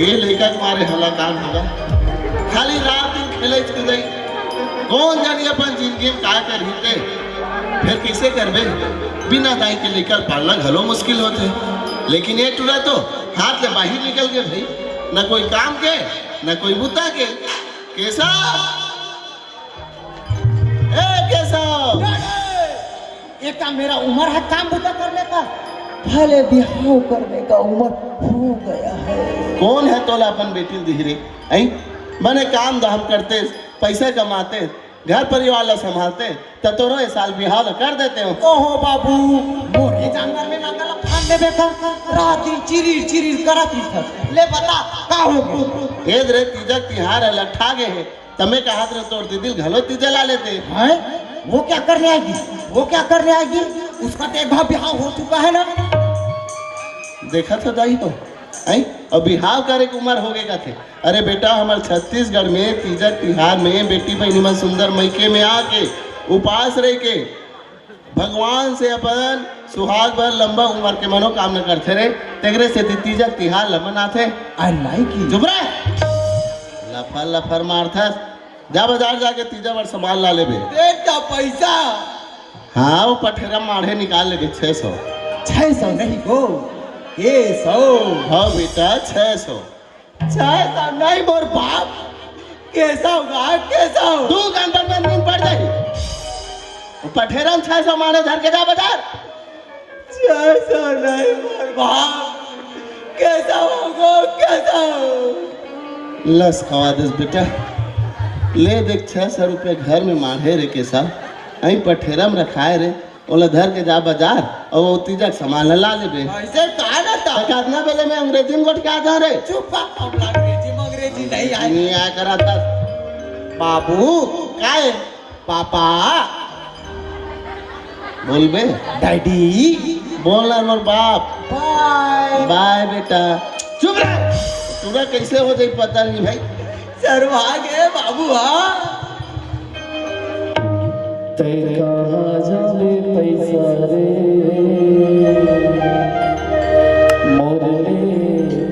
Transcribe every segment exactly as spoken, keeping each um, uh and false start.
ये लइका के मारे हलाकान होगा। खाली रात दिन खेलई कूदई। कोन जानी अपन जिंदगी में का करही ते। फेर कइसे करबे? बिना दाई के लइका ल पालना घलो मुश्किल होथे। लेकिन ये टूरा तो हाथ ले बाहिर निकल गे भई। न कोई काम के, न कोई बुता के। केशव! ए केशव! ये क्या मेरा उम्र है काम बुता करने का? भले बिहाव करने का उम्र हो गया है। कोन हे तोला अपन बेटी ल दिही रे? हैं? बने काम धाम करते, पइसा कमाते, घर परिवार ला संभालते, त तोरो ए साल बिहाव ला कर देते हो। ओहो बाबू, मोरे जानवर में नांगर ला फांद लेबे का? रात दिन चिरिर चिरिर करत रहिथस। ले बता, का हो गे? ए दे रे, तीजक तिहार ह लट्ठा गे हे, त मैं कहत रहेंव तोर दीदी ल घलो तीजा ला लेते। हैं? वो क्या करने आएगी? वो क्या करने आएगी? उसका तो एक बार बिहाव हो चुका है ना। देखत हो दाई तो, हैं? अउ बिहाव करे के उमर हो गे कथे। अरे बेटा, हमर छत्तीसगढ़ में तीजक तिहार में बेटी बहिनी मन सुंदर मइके में आके उपास रहिके भगवान से अपन सुहाग भर लंबा उमर के मनोकामना करथे रे, तेकरे सेती तीजक तिहार ल मनाथे। I like it। चुप रह, लफर लफर मारथस। जा बजार जाके तीजा बर सामान ला लेबे। दे त पइसा। हाँ, वो पठेरा माढ़े निकाल लेबे, छह सौ। छह सौ नहीं गो, ये सौ। हाँ बेटा, छह सौ। छह सौ नहीं मोर बाप, केशव गा, केशव। दू घंटा में नींद पड़ जाही। वो पठेरा में छह सौ माढ़े धर के जा बजार। छह सौ नहीं मोर बाप, केशव गो, केशव। लस खवा देस बेटा। ले देख, छह सौ रुपया घर में माढ़े रे केशव, अहीं पठेरा में रखाए रे, ओला धर के जा बजार अउ वो तीजक सामान ला, ला लेबे। अइसे का ना त? त कतना बेले में अंग्रेजी में गोठ के आ जा रे। चुप बा, हमला अंग्रेजी में अंग्रेजी नहीं आए। नहीं आए करा था। बाबू। काय? पापा। बोलबे? डैडी। बोल ना मोर बाप। बाय। बाय बेटा। चुप रह। टूरा कइसे हो जाही पता नहीं भाई। सरवा गे बाबू हा। तै कहाँ जाबे पइसा रे, मोर ले बोचके।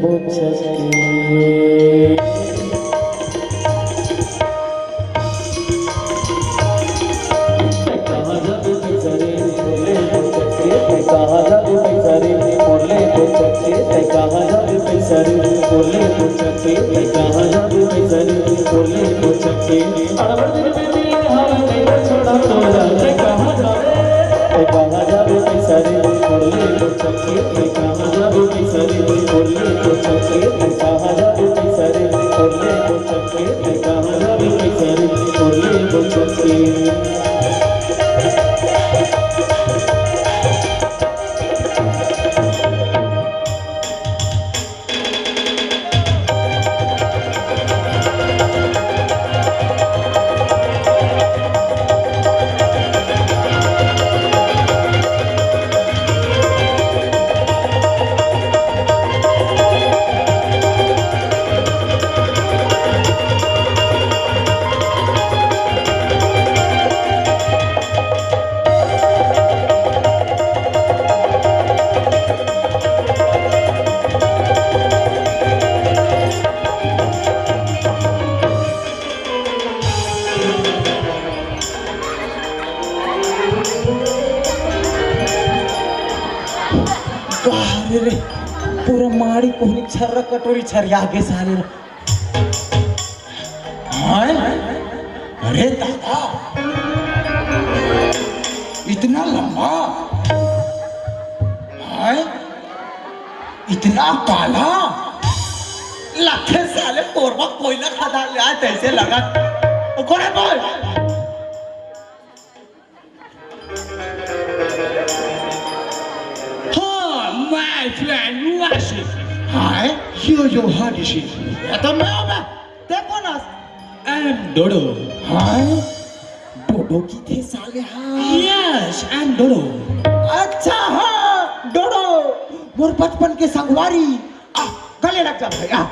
तै कहाँ जाबे पइसा रे, मोर ले बोचके। तै कहाँ जाबे पइसा रे, मोर ले बोचके। तै कहाँ जाबे पइसा रे, मोर ले बोचके। तै कहाँ जाबे पइसा रे, मोर ले बोचके। अड़बड़ दिन में दिए हाल नहीं छोड़ा तोरा, तै कहाँ जाबे? तै कहाँ जाबे पइसा रे, मोर ले बोचके। तै कहाँ जाबे पइसा रे, मोर ले बोचके। तै कहाँ जाबे पइसा रे, मोर ले बोचके। तै कहाँ जाबे पइसा रे, मोर ले बोचके। बाहर रे, पूरा माड़ी कोहनी छर्रा कटोरी छरिया गे साले रे। हाय, अरे दादा, इतना लंबा, हाय, इतना काला, लगथे साले कोरबा कोयला खदान ले आए तइसे लगत। ओ कोने बोल। हाँ, my friend, वाशिफ। हाय, यो, यो, हाँ, ऋषि। ये तो मैं हूँ बे। ते कोन हस? I am डोडो। हाय, डोडो कथे साले हा। Yes, I am डोडो। अच्छा, हाँ, डोडो। मोर बचपन के संगवारी। आ, गले लग जा भाई, आ।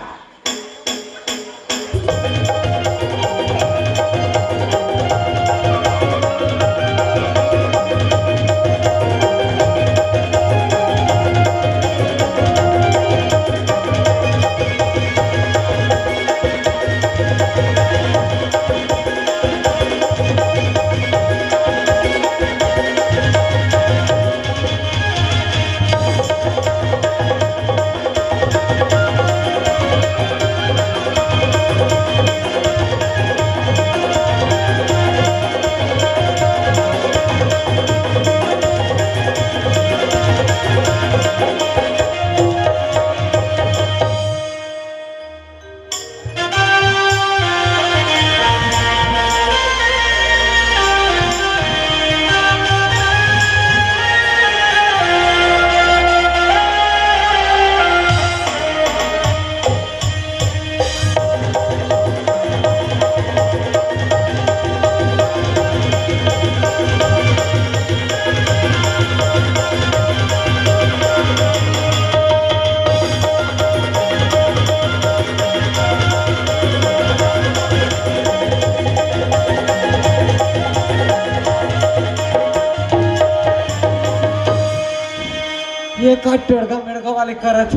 का टेड़गा मेड़गा वाले करत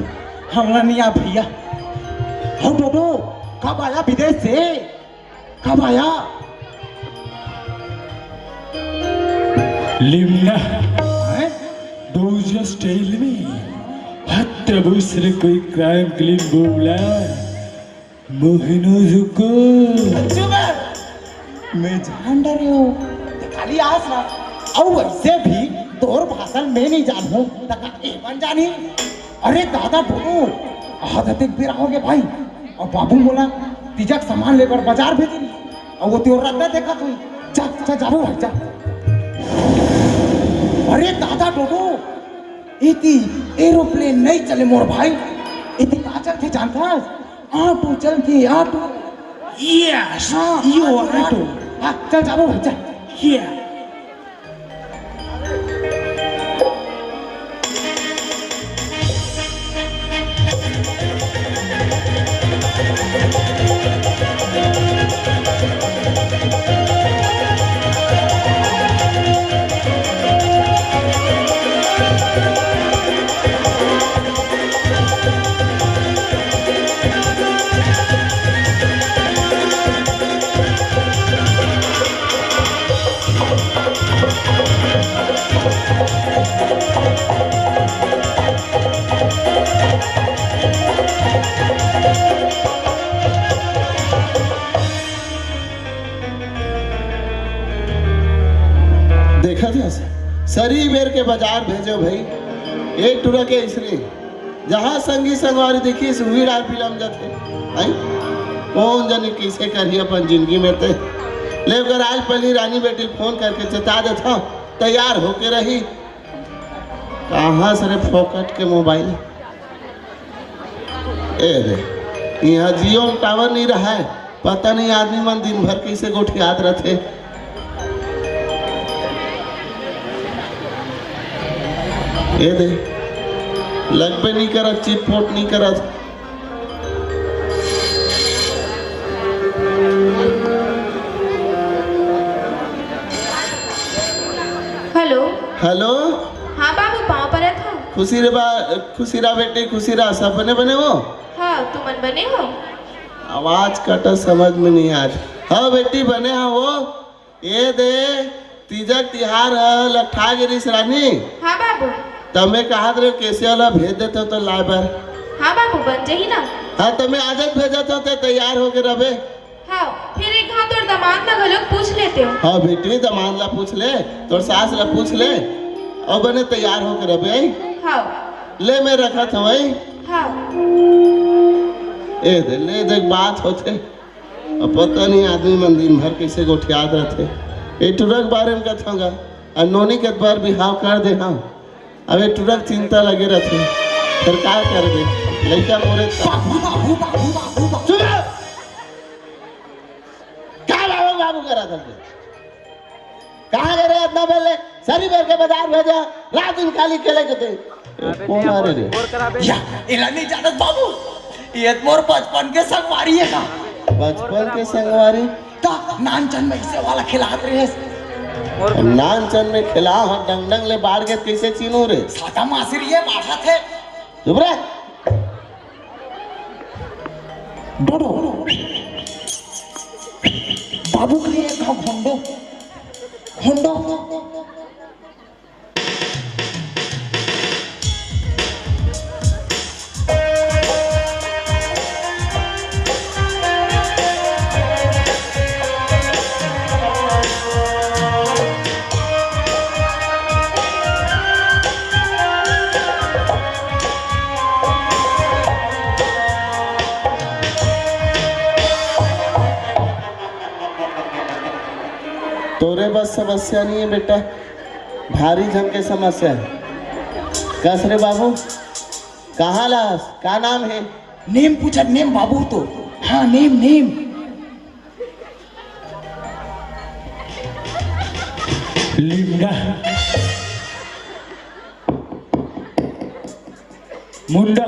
हमला नहीं आ भैया। हो डोडो, कब आया विदेश से? कब आया? लिमना, हैं? Do you just tell me? हत्या भूसरे कोई क्राइम क्लीन बोला। मोहनो जुको। चुप है। मैं जान डरे हूँ। खाली आस ना। अउ वैसे भी तोर भाषण मैं नहीं जानूँ। तका एमन जानी। अरे दादा डोडो, आदत एक बेरा हो गया भाई। अउ बाबू मोला तीजक सामान लेकर बाजार भेजिन। अउ वो तेरा रद्दा देखा तू। जा, जा, जाबो भाई, जा। अरे दादा डोडो, इति एरोप्लेन नहीं चले मोर भाई। इति का चलथे जानथस? ऑटो चलथे, ऑटो। Yes, हाँ, you ऑटो, ऑटो। हाँ, चल जाबो भाई, चल। Yeah। देखत हस, सरी बेर के बाजार भेजो भाई, एक टुरा के इसने जहाँ संगी संगवारी देखिस, उही डार फिलम जाथे। आई? कौन जाने कैसे करही अपन जिंदगी में ते। ले ओकर आज पहली रानी बेटी फोन करके चेता देथव, तैयार होके रही। कहाँ से रे फोकट के मोबाइल? ए रे, इहाँ जियो टावर नहीं रहा है। पता नहीं आदमी मन दिन भर कैसे गोठियात रथे। ए दे, लगबे नहीं करत, चिटपोट नहीं करत। हेलो। हेलो। हाँ बाबू, पाँव परत हँव। खुशी रे बा, खुशी रहा बेटी, खुशी रहा। सब बने बने हो? हाँ, तुमन बने हो? आवाज कटा, समझ में नहीं आत। हाँ बेटी, बने हँव वो। ए दे, तीजक तिहार ह, लट्ठा गिरिस रानी। हाँ बाबू। तमे कहत रहे केसिया ला भेज देथव तो लाए बर। हाँ बाबू, बन जही ना। हाँ, तमे आजच भेजत हँव, ते तैयार होके रबे। हाँ, फिर एक घाव तोर दमाद ला घलोक पूछ लेतेव। हाँ बेटी, दमाद ला पूछ ले, तोर सास ला पूछ ले, अउ बने तैयार होके रबे। हाँ। ले मैं रखत हँव। हाँ। ए दे, ले देख, बात होथे। अब पता नहीं आदमी मन दिन भर कैसे गोठियात रथे। ए टुरा के बारे में कथंव गा, अउ नोनी के बर बिहाव कर दे हँव। अब ए टुरा के चिंता लगे रथे, फिर का करबे? लइका मोरे त बाबू, बाबू, बाबू, बाबू, बाबू। चुप रह! का बाबू, बाबू करत हस? कहाँ गए रहे अतना बेर ले? सरी बेर के बाजार भेजा, रात दिन खाली खेले के दे। ए, कौन आ रहे रे? या, एला नहीं जानत बाबू, ये तो मोर बचपन के संगवारी हे का? बचपन के संगवारी? ता नानचन में इसे वाला खिलात रहे। अब नानचन में खिला हो, डंग डंग ले बाढ़ के कैसे चीनू रे? सादा मासी रही है, बाढ़ा थे। चुप रह। डोडो। बाबू के लिए एक घोंडो। घोंडो। तोरे बस समस्या नहीं है बेटा, भारी झन के समस्या है। कस रे बाबू, कहाँ ला हस? का नाम है? नेम पूछत, नेम बाबू तो। हाँ, नेम, नेम। लिमड़ा। मुंडा।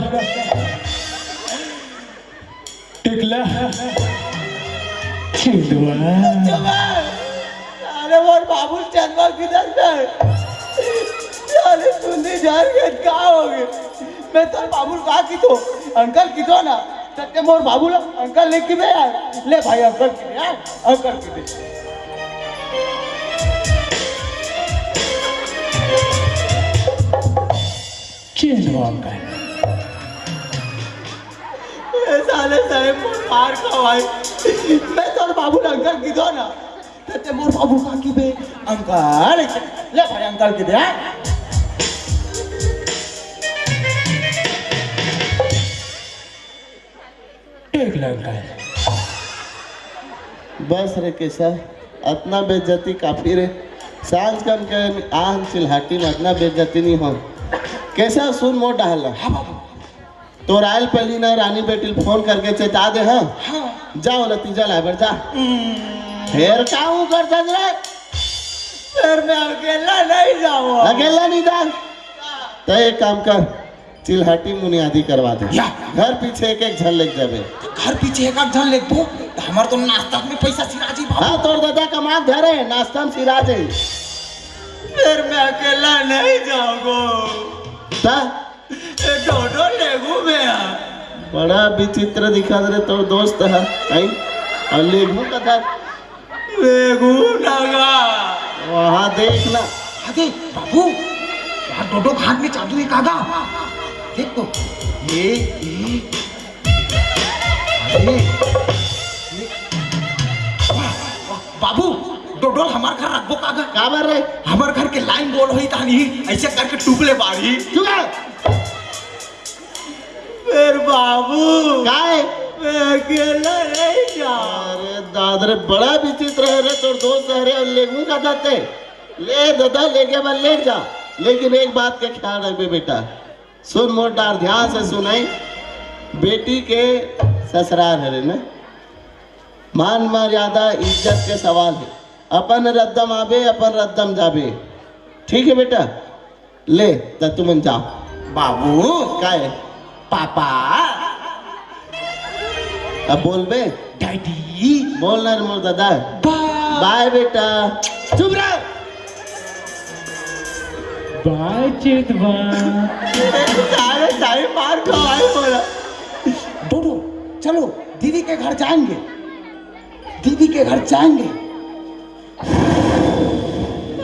टिकला। छिंदवा। अरे मोर बाबू चंदवा किधर है? अरे तू नहीं जान के का होगे? मैं तोर बाबू ल का किथों, अंकल किथों ना, त तें मोर बाबू ल अंकल नहीं किबे यार। ले भाई, अंकल किबे यार, अंकल किबे। चेंज हुआ अंकल। ए साले साहेब, मोर मार खा भाई। मैं तोर बाबू ल अंकल किथों ना, त तें मोर बाबू ल का किबे? अंकल। ले भाई, अंकल किबे, हाँ? देख ले अंकल। बस रे केशव, अतना बेइज्जती काफी रे। सांझ कन के आन चिल्हाटी में अतना बेइज्जती नहीं हो। केशव, सुन मोर डहर ल। हाँ बाबू। तोर आयल पहली ना रानी बेटी ल फोन करके चेता दे, हाँ? हाँ। जा ओला तीजा लाय बर जा। हम्म। फेर का हूँ कर दे रे? फेर मैं अकेला नहीं जाऊँ। अकेला नहीं जा। त एक काम कर, चिल्हाटी मुनियादी करवा दे। या। घर पीछे एक एक झन लेके जाबे। घर पीछे एक एक झन लेके दो, त हमर तो नाश्ता में पैसा सिरा जी बाबू। हाँ, तोर दादा कमा के धरे, नाश्ता में सिरा जी। फेर मैं अकेला नहीं जाऊँगा। त ए, डोडो लेगू बे यार। बड़ा विचित्र दिखत रे तोर दोस्त ह, हैं? अउ लेगू कथस। लेगू नगा। वहाँ देख ना। अरे बाबू, यार डोडो के हाथ में जादू हे का गा। देख तो, ये, ये, अरे, ये, वाह, वाह। बाबू, डोडो ल हमर घर रखबो का गा? काबर रे? हमर घर के लाइन गोल होही तहन ही अइसे करके टूप ले बाढ़ही। चुप कर। फेर बाबू। काय? मैं अकेला नहीं जा। अरे दादा रे, बड़ा विचित्र हे रे तोर दोस्त ह रे, अउ लेगू कथस ते। ले दादा, लेगे बर ले जा, लेकिन एक बात के ख्याल रखबे बेटा, सुन मोर डार, ध्यान से सुनई, बेटी के ससुरार हरे ना, मान मर्यादा इज्जत के सवाल हे। अपन रद्दम आबे, अपन रद्दम जाबे, ठीक हे बेटा? ले, त तुमन जाओ। बाबू। काय? पापा। अब बोलबे? डैडी। बोल ना रे मोर दादा। बाय। बाय बेटा। चुप रह। बाय चेतवा। सारे सारे मार खवाए बोला। डोडो, चलो दीदी के घर जाएंगे, दीदी के घर जाएंगे।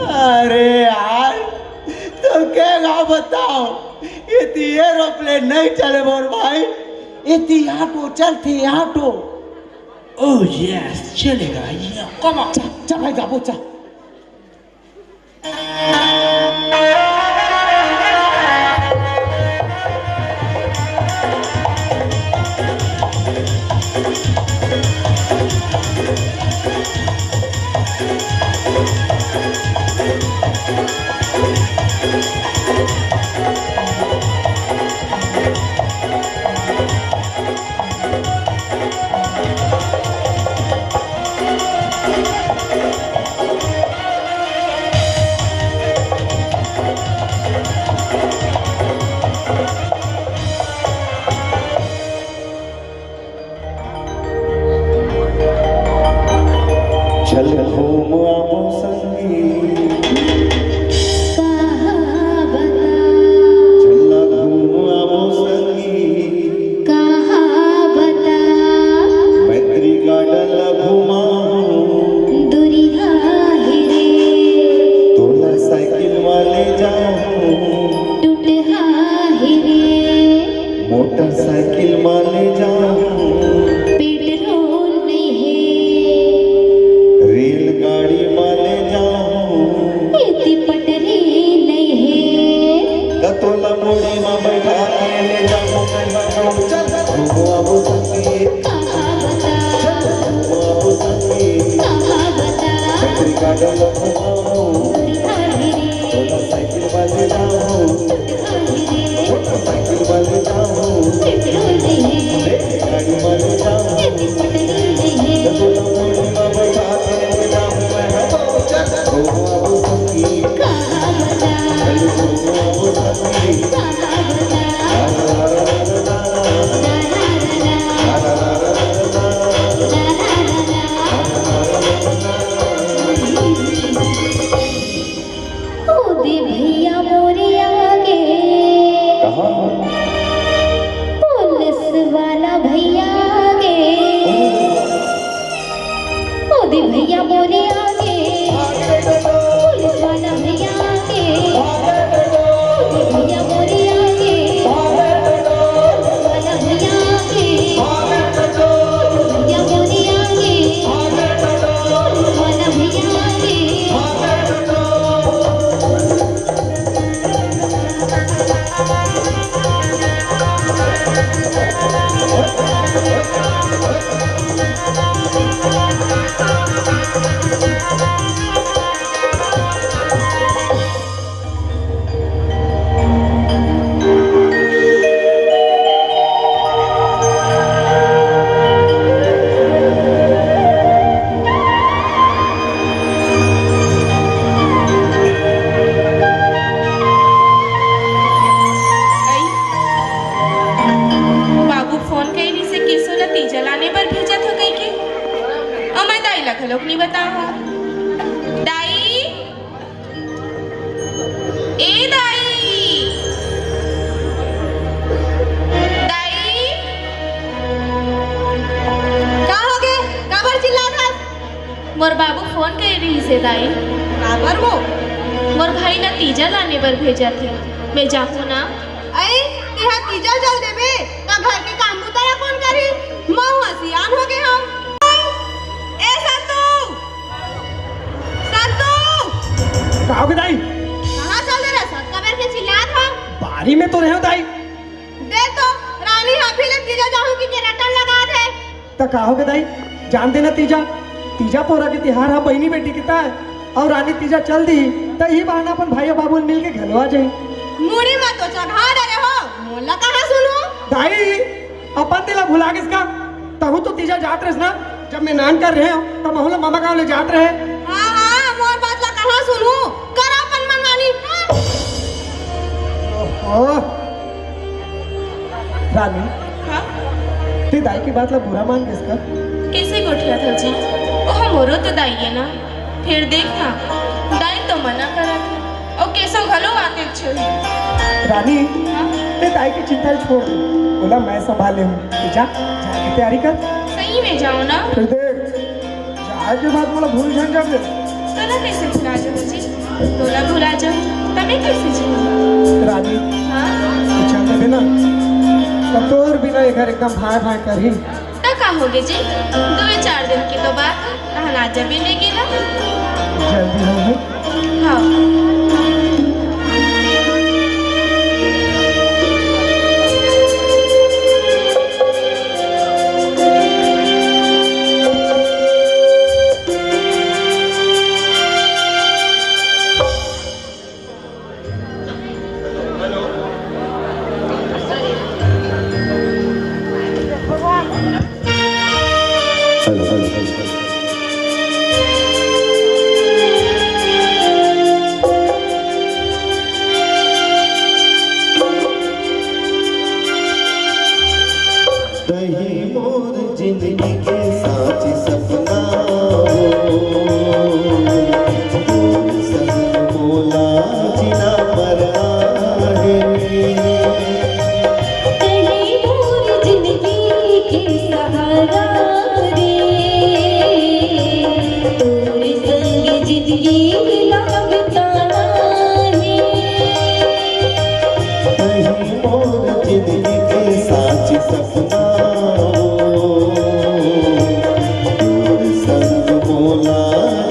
अरे यार, तो क्या बताओ, ये तो एरोप्लेन नहीं चले मोर भाई। ये तो ऑटो चलते, ऑटो। ओह यस, चलेगा ये, कम ऑन। चा, चा भाई बाबू, चा। चल घूम आबो संगी। कहाँ बता? चल घूम आबो संगी। कहाँ बता? मैत्री गार्डन ला घुमाहूँ। दुरिहा हे रे। तोला साइकिल मा ले जाहूँ। टूटहा हे रे। मोटरसाइकिल मा ले जाहूँ। पेट्रोल नइ हे। रेलगाड़ी मा ले जाहूँ। एती पटरी नइ हे। त तोला मुड़ी मा बैठा के ले जाहूँ। चल, घूमो आबो संगी। कहाँ बता? चल, घूमो आबो संगी। कहाँ बता? चक्री गार्डन घुमाहूँ। दुर्गा गिरी। तोला साइकिल मा ले जाहूँ। मोटरसाइकिल मा ले जाहूँ। पेट्रोल नइ हे। रेलगाड़ी मा ले जाहूँ। एती पटरी नइ हे। कहाँ बता? कहाँ बता? ओ दे भैया मोरे यार, रहिस हे दाई। काबर वो? मोर भाई ला तीजा लाने बर भेजत हे, मैं जाहूं ना? अई, तेहा तीजा जल देबे, त घर के काम बुता ला कोन करही? महूं ह सियान हो गे हंव। ए संतू! संतू! का होगे दाई? कहां चल दे रे? सतका बेर के चिल्लात हंव। बारी में तो रहेंव दाई। दे तो, रानी ह अभी ले तीजा जाहूं कहिके रटन लगा दे। त का होगे दाई, जान देना तीजा, तीजा पोरा के तिहार ह बहिनी बेटी के ताय, अउ रानी तीजा चल दी, त इही बहाना अपन भाई अउ बाबू मिल के घलो आ जाही। मुड़ी म तो चघा डरे हो, मोला कहां सुनहूं? दाई, अपन तेला भुला गेस का? तहूं तो तीजा जात रहेस ना, जब मैं नानकन रहेंव, त महूं ला ममा गांव ले जात रहें। हां, हां, मोर बात ला कहां सुनहूं? करा अपन मनमानी। ओहो। रानी, हां? तें दाई के बात ला बुरा मान गेस का? कइसे गोठियाथव जी? ओह मोरो तो दाई ए ना। फेर देख ना, दाई तो मना करत हे, अउ केसो घलो आतेच हे। रानी, हां? तें दाई के चिंता ल छोड़ दे, ओला मैं संभाल लेहूं। तें जा, जाके तैयारी कर। सही में जाहूं ना? फेर देख, जाए के बाद मोला भूल झन जाबे। तोला कइसे भुला जाहूं जी? तोला भुला जाहूं, त मैं कइसे जीहूं? रानी, हां? तैं चल देबे ना, त तोर बिना ए घर एकदम भांय भांय करही। त का होगे जी? दुए चार दिन के तो बात हे, तहन आ जाबे लेगे ना। जल्दी होही। हां। तहीं मोर जिनगी के साँच सपना हो, तोर संग मोला जीना मरना हे। तहीं मोर जिनगी के सहारा रे, तोर संग जिनगी ला बिताना हे। तहीं मोर जिनगी के साँच सपना हो, तोर संग मोला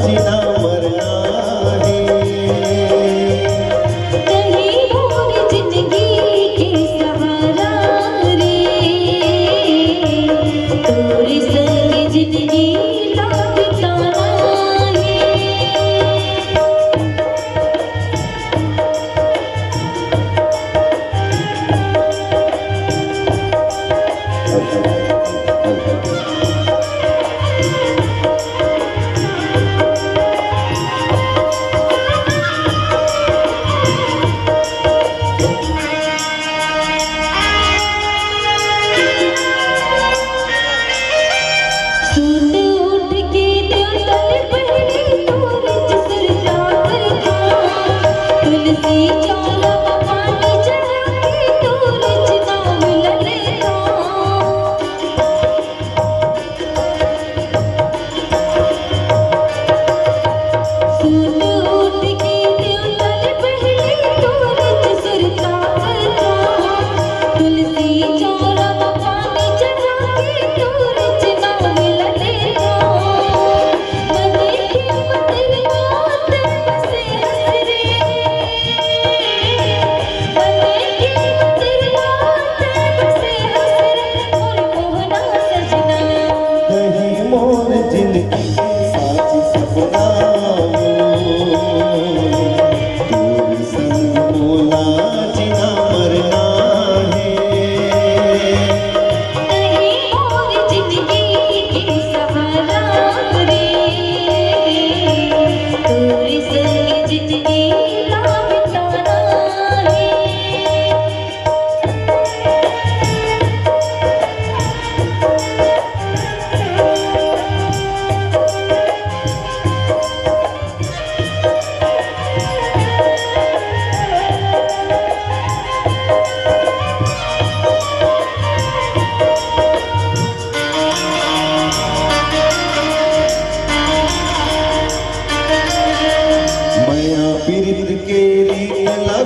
जीना मरना हे। तहीं मोर जिनगी के सहारा रे, तोर संग जिनगी ला बिताना हे।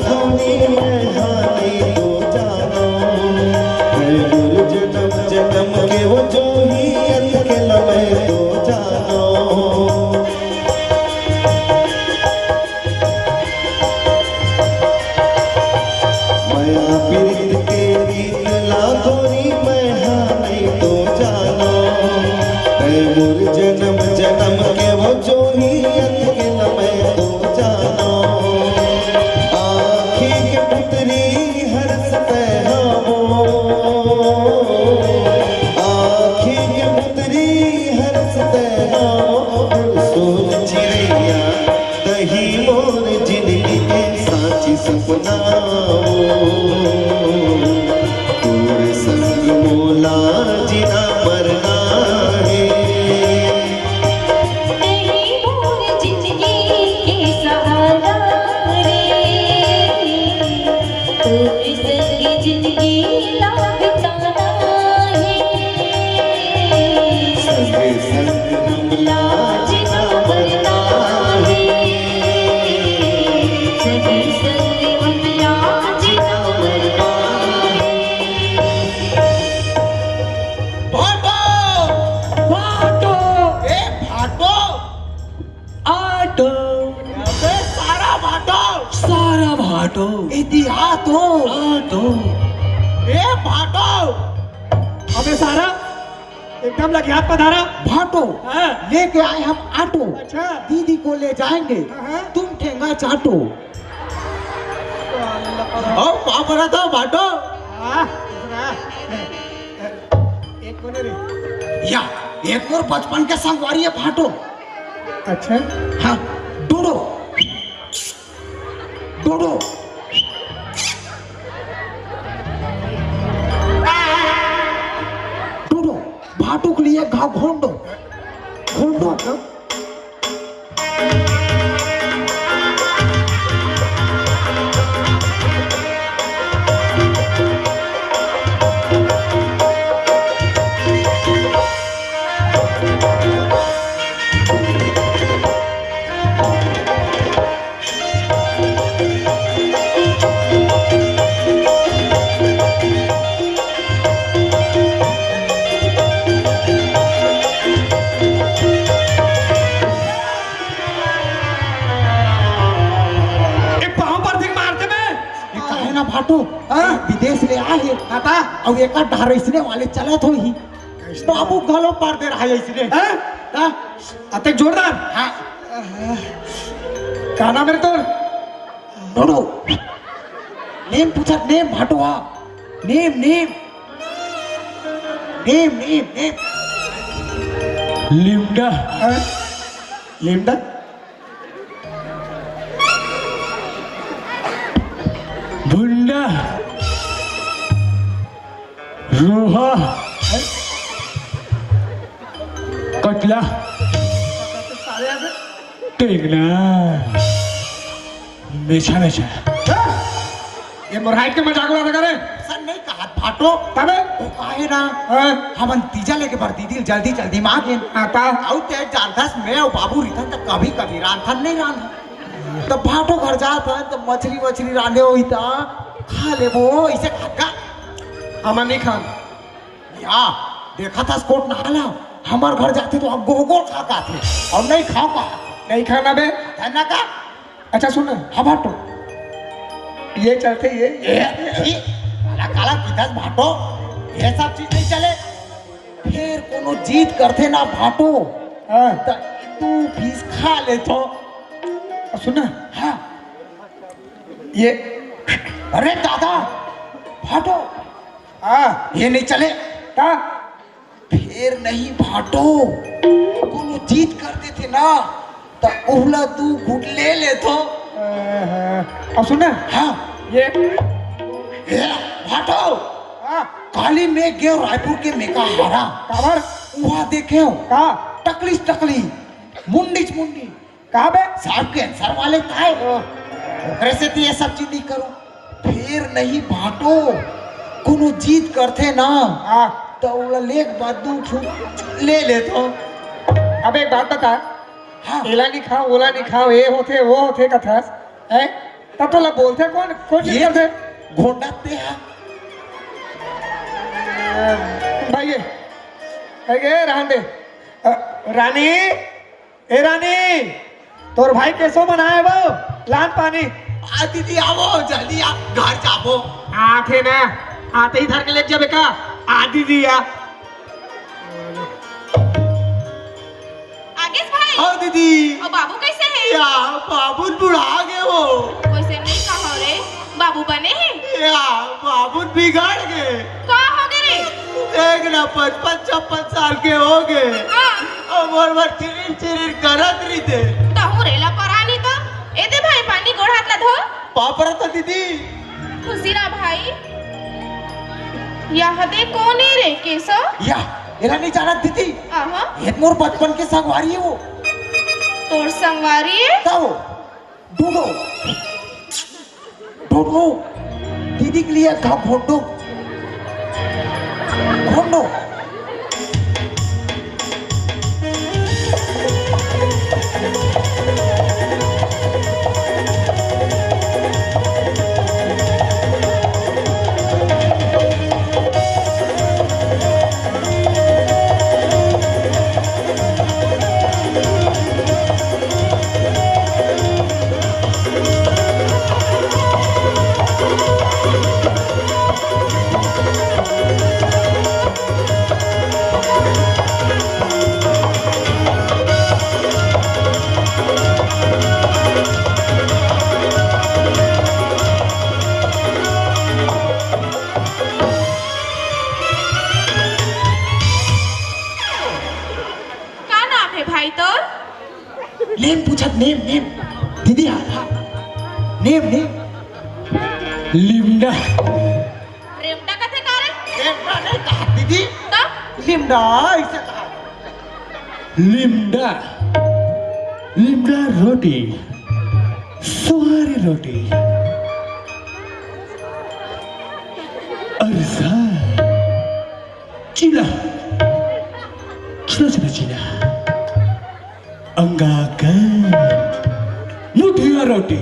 होनी मैं हानि तो जानो, है मोर जन्म जन्म के वो जो ही अंत के लम्हे तो जानो। मया पीरित के रीत ला गोरी मैं हानि तो जानो, है मोर जन्म जन्म के वो जो ही अंत के लम्हे तो जानो। आँखी के पुतरी हरस ते हावो, आँखी के पुतरी हरस ते हावो, सुन चिरैया तही मोर जिनगी के साँची सपना वो। तोर संग मोला जीना मरना हे। तही मोर जिनगी के सहारा रे, तोर संग जिनगी ला बिताना हे। संग संग हमला जीना मरना हे। संग संग हमला जीना मरना हे। भाटो! भाटो! ए भाटो! आटो। अबे सारा भाटो। सारा भाटो। इतिहास तो। आटो। ए भाटो। अबे सारा, एकदम लगियात पधारा। भाटो। हाँ। लेके आए हम आटो। अच्छा। दीदी को ले जाएंगे। हाँ, हाँ। तुम ठेंगा चाटो। ओ, बाप रे, तो भाटो। हाँ, दूसरा। एक कोने रे। या, एक मोर बचपन के संगवारी हे भाटो। अच्छा। हाँ, डोडो। डोडो। डोडो, भाटो के लिए घा घोंडो। घोंडो। ए, पाँव पर धिक मारते बे। ए, काहे ना भाटो? हाँ? विदेश ले आए हे। हाँ, ता? अउ एकर डहर अइसने वाले चलत होही। बाबू घलो पार दे रहा है अइसने। हाँ? हाँ? अतेक जोरदार। हाँ। का नाम हे रे तोर? डोडो। नेम पूछत नेम भाटो हा। नेम, नेम। नेम, नेम, नेम। लिमडा। हाँ? लिमडा? भुंडा। रोहा। कटला। टेंगना। मेछा, मेछा। ये मोर height के मजाक उड़ात हस का रे? अइसन नइ कहत भाटो। तबे? ओ काहे ना? हाँ। हमन तीजा लेके बर दीदी ल जल्दी जल्दी मा गेन। हाँ, ता? अउ ते जानथस मैं अउ बाबू रहिथन त कभी कभी रांधथन नइ रांधन। त भाटो घर जात हन त मछरी वछरी रांधे होही त खा लेबो, अइसे कहत का? हमन नइ खान। या, देखत हस कोट नहाला, हमर घर जाथे त गोल गोल खा के आथे, अउ नइ खाव का? नइ खान बे। है ना का? अच्छा सुन ना। हाँ भाटो। ये चलथे ये। ये, ये, काला काला किथस भाटो, ये सब चीज नइ चले। फेर कोनो जिद करथे ना भाटो, हाँ। त दू piece खा लेथों। सुन ना। हाँ। ये, अरे दादा, भाटो। हाँ। ये नइ चले। का? फेर नहीं भाटो, कोनो जिद कर देथे ना, त ओहू ला दू घूंट ले लेथों। अ, अउ सुन ना। हाँ। ये। ए, भाटो। हाँ। काली मैं गेंव रायपुर के मेकाहारा। काबर? उहाँ देखेंव। का? टकली टकली, मुंडीच मुंडी। का बे? साहब cancer वाले ताय। ओह। ओकरे सेती ये सब चीज नइ करों। फेर नहीं भाटो, कोनो जिद करथे ना, हाँ। त ओला लेके बाद दू ठू ले लेथों। अब एक बात बता, हाँ। एला नइ खाव, ओला नइ खाव, ये होथे, वो होथे कथस, हैं? तब तोला बोलथे कोन, कोन चीज ये करथे? घोंडा ते हा। भाई ये, भाई ये, रहन दे। अ, रानी, ए रानी, तोर भाई केसो मन आए वो, लान पानी। आ दीदी, आवो, जल्दी आ, घर जाबो। आथे ना, आते ही धर के ले जाबे का? आ दीदी, आ। आगेस भाई। हाँ दीदी। अउ बाबू कैसे है? या, बाबू बुढ़ा गए वो। वैसे नहीं कहो रे, बाबू बने हैं? या, बाबू बिगड़ गए। का हो गए रे? देख ना, पचपन छप्पन साल के हो गए। हाँ। अउ मोर बर चिरिन चिरिन करत रहिथे। तहूँ रेला परानी तो। ए दे भाई, पानी गोड़ हाथ ला धो। पाप रहा था दीदी। खुशी रहा भाई। यह दे कोन ए रे केसो? या, एला नहीं जानत दीदी। आहा। ये मोर बचपन के संगवारी है वो। तोर संगवारी है? तब वो, डूडो। डूडो। दीदी के लिए था घोंडो। घोंडो। का नाम है भाई तोर? नेम पूछत, नेम, नेम। दीदी, हाँ, हाँ। नेम, नेम। लिमडा। रेमटा कथे का रे? रेमटा नहीं कहा, दीदी। तो? लिमडा, ऐसे कहा। लिमडा। लिमडा रोटी। सुहारी रोटी। अरसा। चीला। चीला, चीला, चीला। अंगाकर। मुठिया रोटी।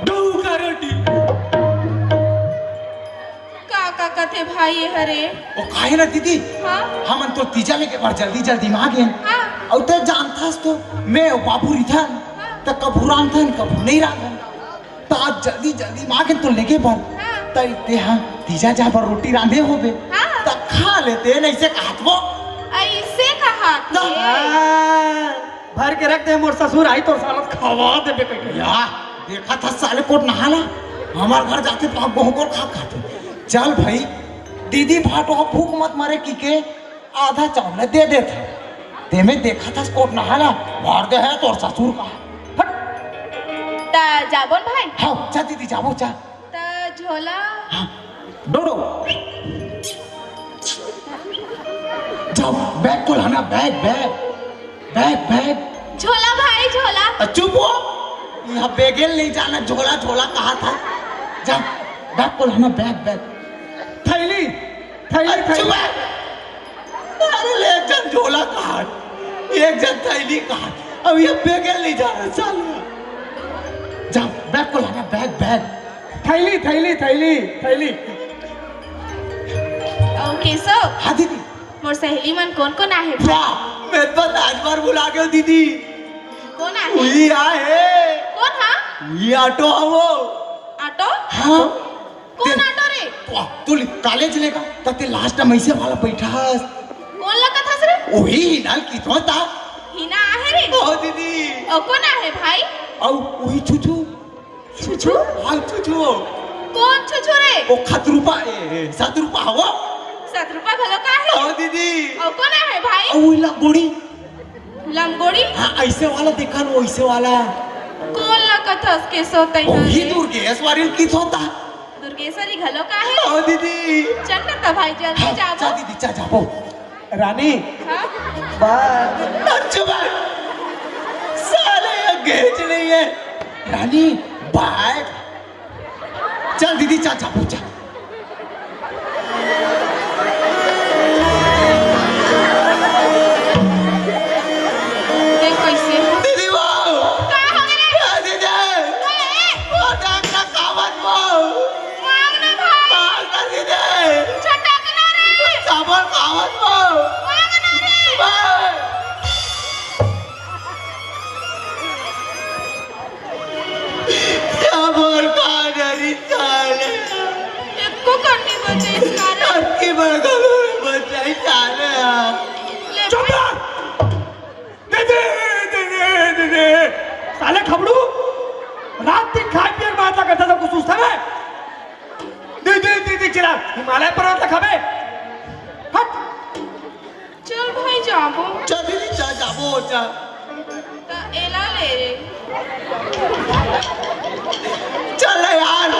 डौका रोटी। का, का कथे भाई ये हरे? वो काहे ना दीदी? हाँ? हमन तो तीजा लेके बर जल्दी जल्दी मांगे। हाँ। अउ ते जानथस तो, मैं अउ बाबू रिथन, हाँ। त कभू रांधन, कभू नहीं रांधन। त आज जल्दी जल्दी मांगे तो लेके बर। हाँ। त ते हा तीजा जा बर रोटी रांधे होबे। हाँ। त खा लेते, नहीं से कहत वो। ऐसे कहा त के? हाँ। भर के रख दे, मोर ससुर आई तो साला खवा देबे कहिके। या, देखा था साले कोट नहाला। हमार घर जाते तो आप गोहूं कोर खा खाते। चल भाई, दीदी भाटो भूख मत मरे की के आधा चावल दे देत हे। तेमे देखा था कोट नहाला, मार दे है तोर ससुर का। हट। त जाबो न भाई? हाँ, जा दीदी, जाबो, जा। त झोला? हाँ, डोडो। जाओ, बैग को लाना, बैग, बैग। Bag, bag. झोला भाई, झोला। अ, चुप हो। यहाँ बैगेल नहीं जाना, झोला, झोला कहा था। जा, बैग को लाना, बैग, बैग। थैली, थैली, अरे, चुप थैली। है। अरे, ले, एक जन झोला कहा, एक जन थैली कहा। अब ये बैगेल नहीं जाना, चल। जा, बैग को लाना, बैग, बैग। थैली, थैली, थैली, थैली। ओ, केशव। हाँ, दीदी। मोर सहेली मन कोन कोन आहे? वाह, मैं तो आज बार भुला गयो दीदी। कोन आहे? उही आहे। कोन हा? उही ऑटो हा वो। ऑटो? हाँ। कोन ते ऑटो रे? वाह, तू ले-, कॉलेज लेगा, त ते लास्ट में ऐसे वाला बैठा है। कोन ला कथस रे? उही हिना ल किथों ता। हिना आहे रे? ओ दीदी। ओ कोन आहे भाई? औ उही छुछू। छुछू? हाँ, छुछू। कोन छुछू रे? ओ खतरूपा, ए, ए, सतरूपा हवो। सतरूपा घलो का हे? हाँ, दीदी। अउ कोन हे भाई? अउ उही लंगोड़ी। लंगोड़ी? हाँ, ऐसे वाला देखा न, वैसे वाला। कोन ला कथस केशव तैं? वही दुर्गेश्वरी किथों ता। दुर्गेश्वरी घलो का हे? हाँ, दीदी। चल न त भाई, जल्दी हाँ, जाबो। जा दीदी, जा, जाबो। रानी। हाँ? बाय। अच्छू बाय। साले ये गेज नहीं है। रानी, बाय। चल दीदी, चल, चल, चल। देख कैसे। दीदी, वाह। का हो गया रे? अरे खबड़ू, रात दिन खाए पिए के बात ला करता था, कुछ सोचता है? दे, दे, दे, दे, चिराग, हिमालय पर्वत ला खाबे? हट। चल भाई, जाबो। चल दीदी, चल, जाबो, चल। त एला ले रे। चल यार।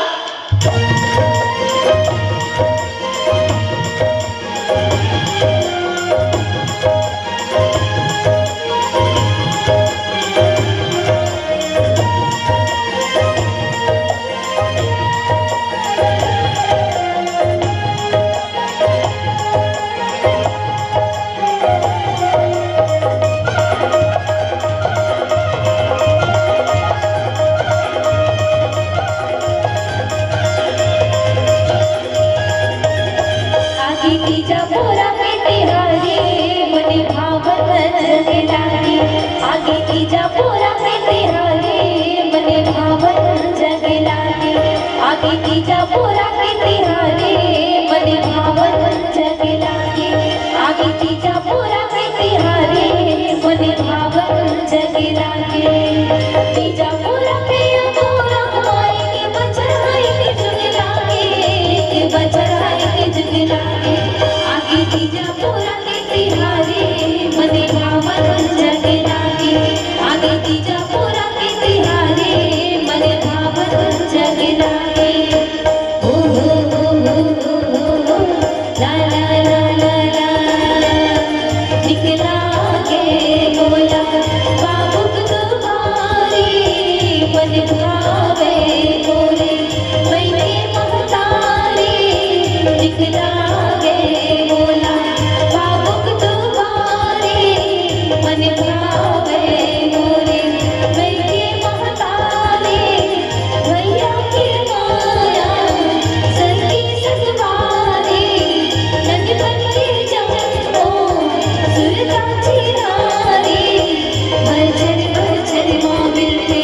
आगे तीजा पोरा के तिहारे, मने भावन जग लागे। आगे तीजा पोरा के तिहारे, मने भावन जग लागे। आगे तीजा पोरा के तिहारे, मने भावन जग लागे। आगे तीजा पोरा के तिहारे, मने भावन जग लागे। तीजा पोरा के अगोरा माई के बछर हाय के जुग लागे, के बछर हाय के जुग लागे। आगे तीजा पोरा के तिहारे, मने भावन जग लागे। आगे तीजा पोरा के तिहारे, मने भावन जग लागे। ओ हो हो हो हो हो हो, ला ला ला ला ला। निकला गे गोला बाबुक दुआरी, मन भावे मोरे मइके महतारी। निकला गे गोला बाबुक दुआरी, मन भावे मोरे मइके महतारी। भैया के माया संगी संगवारी, नन बन के जमो सुरता चिरारी। बचन बचन माँ मिलते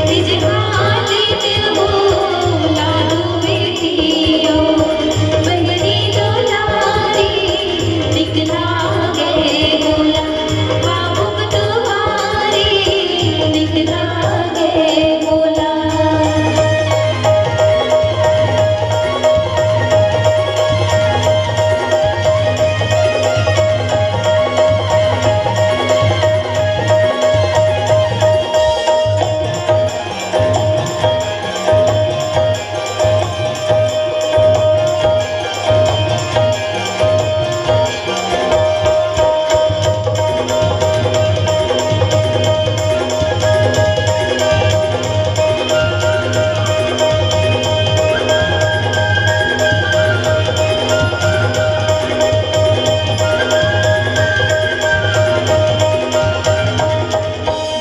निज हाली में हो, लाडू बेटियो बहनी दुलारी। निकला गे गोला बाबुक दुआरी, निकला गे गोला।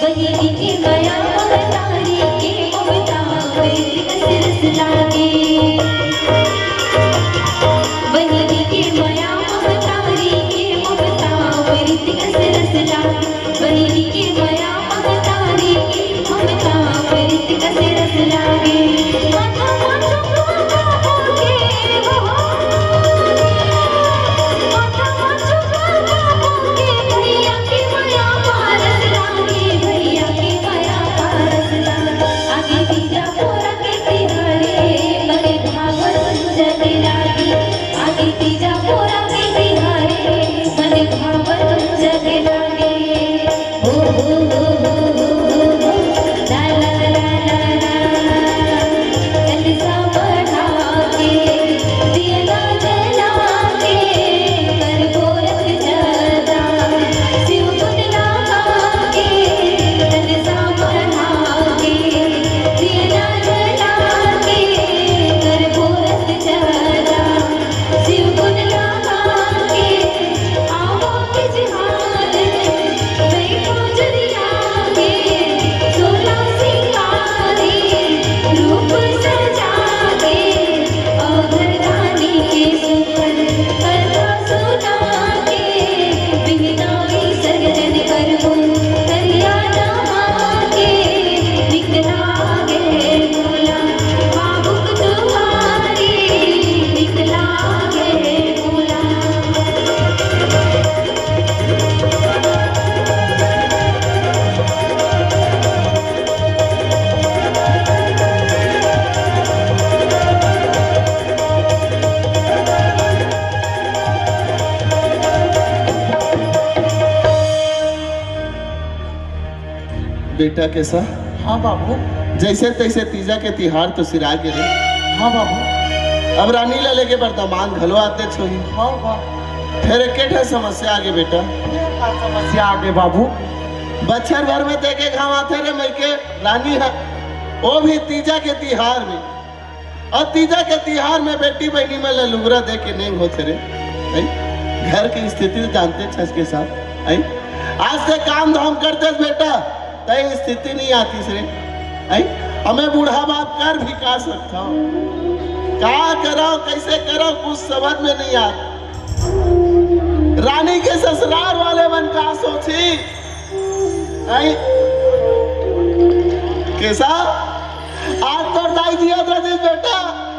बहिनी के मया महतारी के ममता प्रीत कस रस लागे। बहिनी के मया महतारी के ममता प्रीत कस रस लागे। बहिनी के मया महतारी के ममता प्रीत कस रस लागे। माथा मा चुकवा बाबू के हो। माथा मा चुकवा बाबू के, भैया के मया पारस लागे, भैया के मया पारस लागे। आगे तीजा पोरा के तिहारे, मने भावन जग लागे। आगे तीजा पोरा के तिहारे, मने भावन जग लागे। बेटा केसा? हाँ बाबू। जैसे तैसे तीजा के तिहार तो सिरा गे रे। हाँ बाबू। अब रानी ला लेके बरतमान घलो आते छोही। हाँ बाबू। फेर एक ठे समस्या आगे बेटा। का समस्या आगे बाबू? बछर भर में देखे घाव आथे रे मइके रानी हा, वो भी तीजा के तिहार में। अउ तीजा के तिहार में बेटी बहिनी मन ला लुगरा दे के नेंग होथे रे। हैं? घर के स्थिति ल जानते छस केसा। हैं? आज ते काम धाम करतेस बेटा, तय स्थिति नहीं आतीस रे। हैं? हमें बूढ़ा बाप कर भी का सकथव? का करव, कैसे करव, कुछ समझ में नहीं आत। रानी के ससुराल वाले मन का सोची? हैं? केसा? आज तोर दाई जियत रहिस बेटा,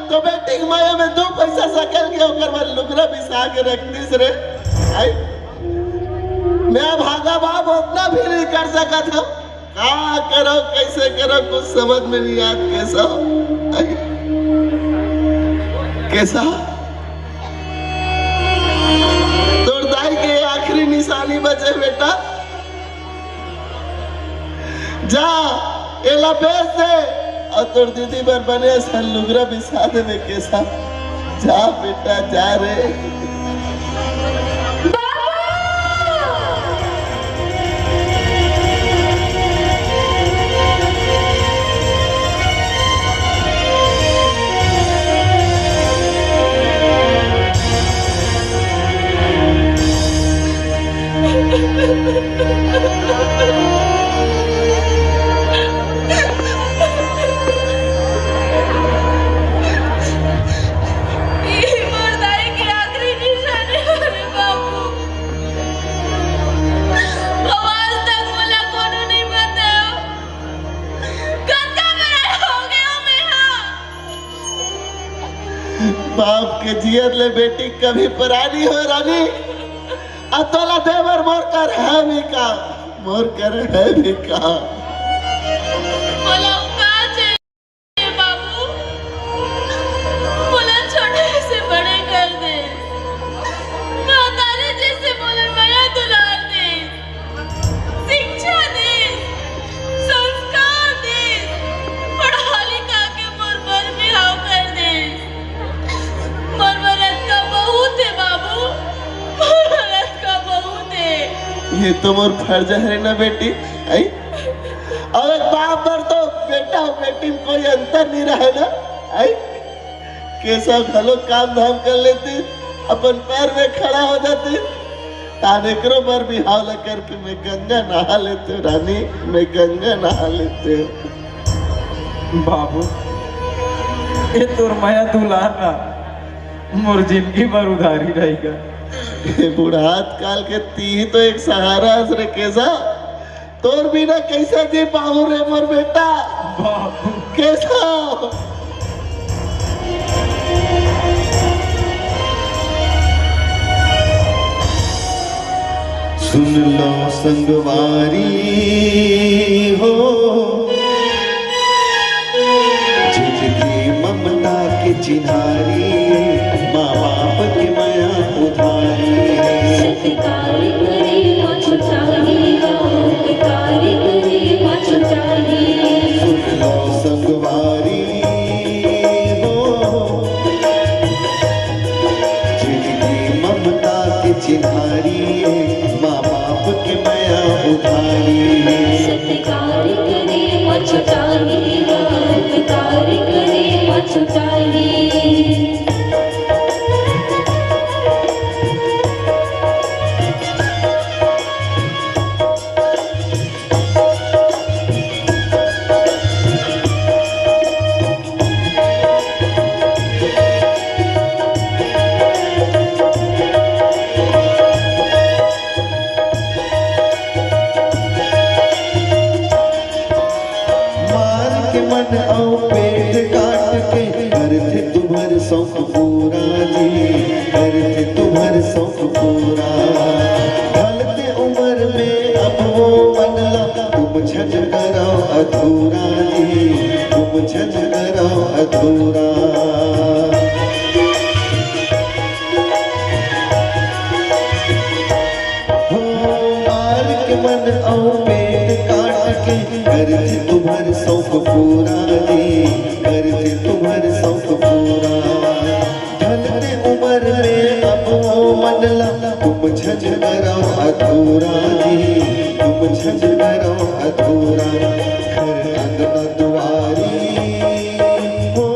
तो बेटी के मया में दू पैसा सकेल के ओकर बर लुगरा बिसा के रख दिस रे। आई? मैं भागा बाप ओतना भी नहीं कर सकत हूँ। का करो, कैसे करो, कुछ समझ में नहीं आत। केसा? आई? केसा? तोर दाई के आखिरी निशानी बचे बेटा। जा, एला बेच दे अउ तोर दीदी बर बने असन लुगरा बिसा देबे केसा। जा बेटा, जा रे। ये मोर दाई के आखिरी निशानी हरे बाबू। अब आज तक मोला कोनो नहीं बतायो। कतका बड़ा हो गया मैं, हाँ। बाप के जियत ले बेटी कभी परानी हो रानी। अब तोला देवर मोर कर है भी का, मोर कर है भी का। मोला का चाहिए बाबू? मोला छोटे से बड़े कर दे। महतारी जैसे मोला मया दुलार दे। शिक्षा दे, संस्कार दे, पढ़ा लिखा के मोर बर बिहाव कर दे। मोर बर अतका बहुत हे बाबू, मोर बर अतका बहुत हे। ये तो मोर फर्ज है ना बेटी, आई? अउ एक बाप बर तो बेटा अउ बेटी में कोई अंतर नहीं रहे ना, आई? केसा घलो काम धाम कर लेती, अपन पैर में खड़ा हो जाती। तान एकरो बर बिहाव ला करके मैं गंगा नहा लेते रानी, मैं गंगा नहा लेते। बाबू, ये तोर मया दुलार ना मोर जिंदगी भर उधारी रहेगा। ये बुढ़ात काल के ती ही तो एक सहारा हस रे केसा। तोर बिना कैसे जी पाहूं रे मोर बेटा? बाबू। केसा? सुन लो संगवारी हो, जिंदगी ममता के चिन्हारी, माँ बाप के मया उधारी। सत्कार करे पाछू चाही, उपकार करे पाछू चाही। सुन लो संगवारी हो, जिंदगी ममता के चिन्हारी, माँ बाप के मया उधारी। सत्कार करे पाछू चाही, उपकार करे पाछू चाही। मार के मन अउ पेट काट के करथे तुम्हर शौक पूरा जी, करथे तुम्हर शौक पूरा। ढलते उम्र में अब वो मन ला तुम झन करव अधूरा जी, तुम झन करव अधूरा। हो मार के मन अउ पेट काट करथे तुम्हर सौंक पूरा जी, करथे तुम्हर सौंक पूरा। ढलते उमर में अब ओ मन ला तुम झन करव अधूरा जी, तुम झन करव अधूरा। घर अंगना दुआरी हो,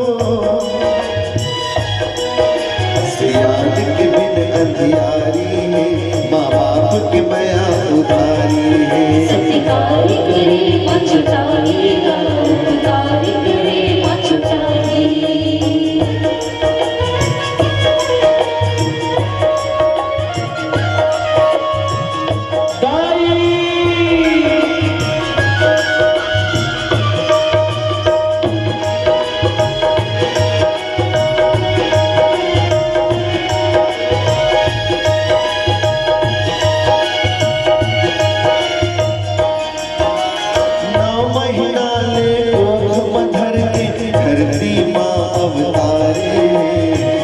सियान के बिन अंधियारी हे, माँ बाप के मया उधारी हे। सत्कार करे पछताई का, उपकार करे पछताई। नौ महीना ले कोख म धर के धरती माँ अवतारे हे,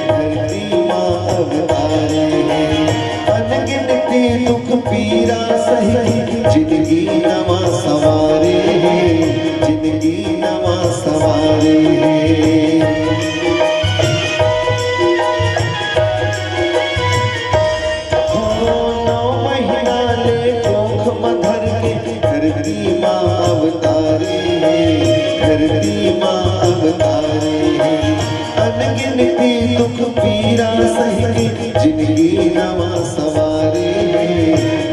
धरती माँ अवतारे हे। अनगिनती दुख पीरा सही के जिंदगी नवा संवारे हे, जिंदगी नवा संवारे हे। हो नौ महीना ले कोख म धर के धरती माँ अवतारे हे, धरती माँ अवतारे हे। अनगिनती दुख पीरा सही के जिंदगी नवा संवारे हे,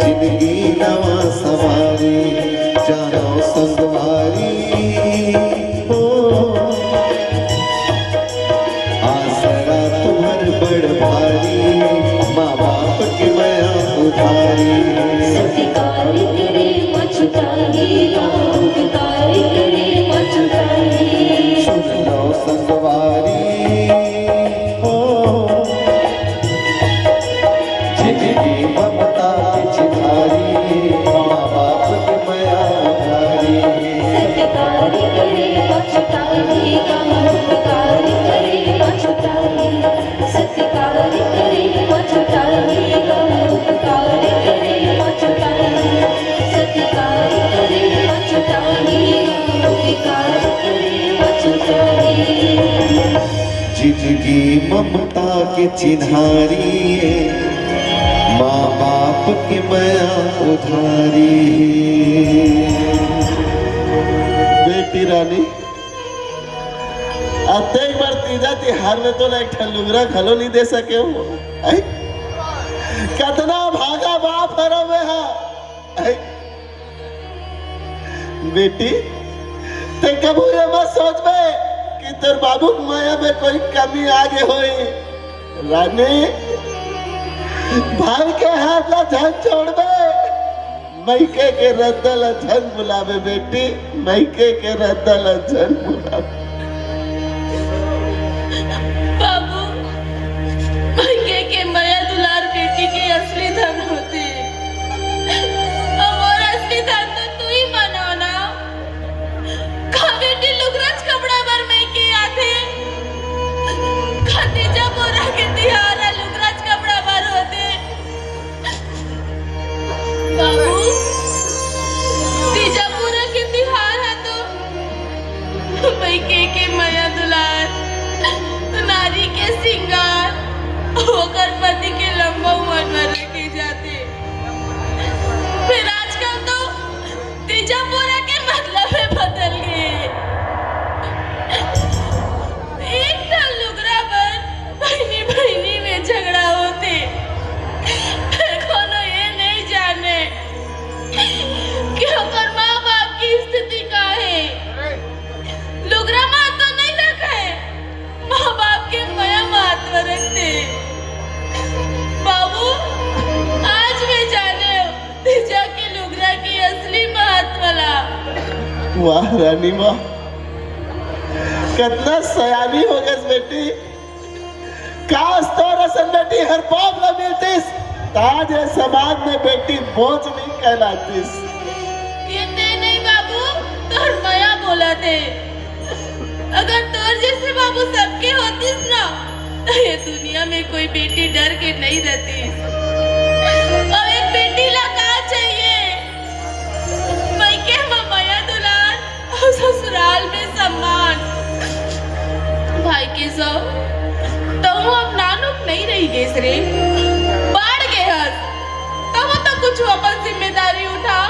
जिंदगी नवा संवारे हे। जानो संगवारी हो, आसरा तुम्हर बड़ भारी, माँ बाप के मया उधारी। सत्कार करे पछताई का, उपकार करे पछताई। सुन लो संगवारी हो, जिंदगी ममता के चिन्हारी, माँ बाप के मया उधारी। सत्कार करे पछताई का, उपकार करे पछताई। सत्कार करे पछताई का, उपकार करे पछताई। सत्कार करे पछताई का, उपकार करे पछताई। जिंदगी ममता के चिन्हारी, माँ बाप के मया उधारी। बेटी रानी, अतेक बार तीजा तिहार में तो ना एक ठन लुगरा घलो नहीं दे सके हो। आई? कतना भागा बाप हरव मैं हा। आई? बेटी, ते कभू ये मत सोचबे कि तोर बाबू के मया में कोई कमी आ गे होई। रानी, भाई के हाथ ला झन छोड़बे, मइके के रद्दा ला झन भुलाबे बेटी, मइके के रद्दा ला झन भुलाबे। बाबू, मइके के मया दुलार बेटी के असली धन होथे। अउ मोर असली धन तो तुही मन हो ना। का बेटी लुगराज कपड़ा बर मइके आथे? का तीजा पोरा के तिहार ह लुगराज कपड़ा बर होथे? बाबू, तीजा पोरा के तिहार ह तो मइके के मया दुलार, नारी के सिंगार, ओकर पति के लंबा उमर बर रखे जाथे। फेर आजकल तो तीजा पोरा के मतलब ही बदल गे। एक ठन लुगरा बर बहिनी बहिनी में झगड़ा होथे, फेर कोनो ये नहीं जाने कि ओकर माँ बाप की स्थिति का हे। लुगरा महत्व नहीं रखे, माँ बाप के मया महत्व रखथे। बाबू, आज मैं जाने तीजा के लुगरा के असली महत्व ला। वाह रानी वाह, कतना सयानी हो गस बेटी। काश तोर असन बेटी हर बाप ला मिलतिस, त आज ये समाज में बेटी बोझ नहीं कहलातिस। ये ते नहीं बाबू, तोर मया बोलथे। अगर तोर जैसे बाबू सबके होतिस ना, तो ये दुनिया में कोई बेटी डर के नहीं रहतिस। अउ एक बेटी ला का चाहिए? मइके म मया तहूँ अब नानुक नइ रहि गेस रे, बाढ़ गे हस। तहूँ तो कुछ अपन जिम्मेदारी उठा।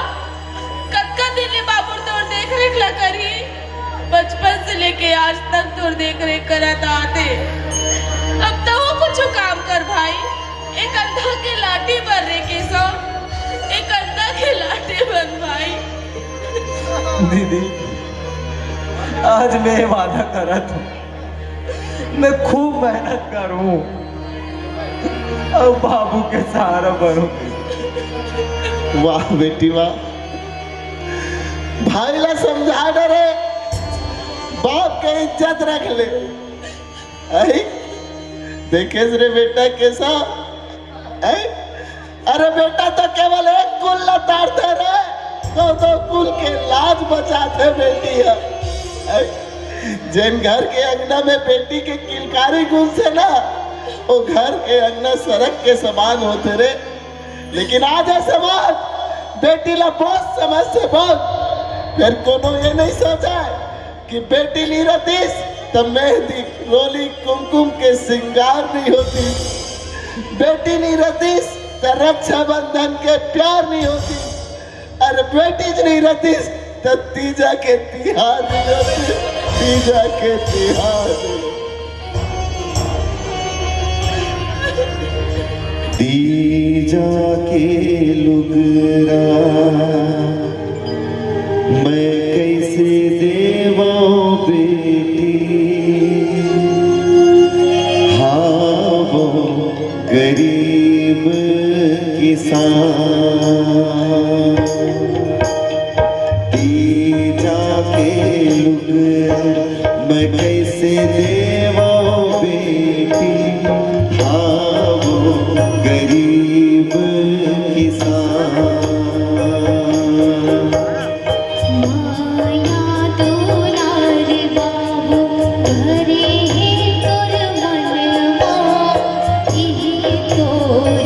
कतका दिन ले बाबू तोर देख रेख ला करही? बचपन से लेके आज तक तोर देख रेख करत आते। अब तहूँ कुछ काम कर भाई। एक अंधा के लाठी बन रे केशव, एक अंधा के लाठी बन भाई। दीदी, आज मैं वादा करत हूँ, मैं खूब मेहनत करूँ अउ बाबू के सहारा बनूँ। वाह बेटी वाह, भाई ला समझा डरे, बाप के इज्जत रख ले। आई देखेस रे बेटा केशव, आई अरे बेटा तो केवल एक कुल ला तारथे रे, दो दो कुल के लाज बचाथे बेटी ह। आई, जेन घर के अंगना में बेटी के किलकारी गूंजथे ना, वो घर के अंगना सरग के समान होथे रे। लेकिन आज ए समाज बेटी ला बहुत समझथे बहुत, फेर कोनो ये नइ सोचय कि बेटी नइ रतिस त मेहंदी, रोली, कुमकुम के सिंगार नइ होतिस, बेटी नइ रतिस त रक्षाबंधन के प्यार नइ होतिस, अरे बेटी नइ रतिस त तीजा के तिहार नइ होतिस, तीजा के तिहार। तीजा के लुगरा मैं कइसे देवंव बेटी, हावंव गरीब किसान। तीजा के लुगरा मैं कइसे देवंव बेटी, हावंव गरीब किसान। माया दुलार बाबू भरे हे तोर मन मा, इही तोर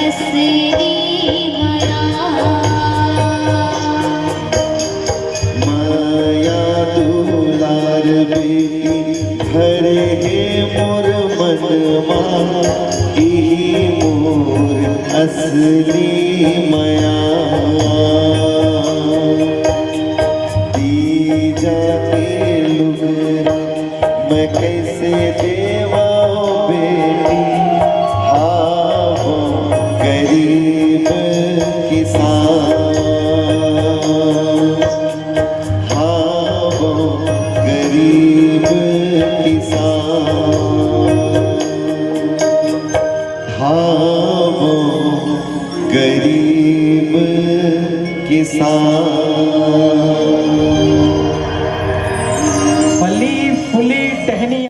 असली मया। माया दुलार बेटी भरे हे मोर मन मा, इही मोर असली मया। तीजा के लुगरा मैं कइसे देवंव बेटी, हावंव गरीब किसान, हावंव गरीब किसान, हावंव गरीब किसान।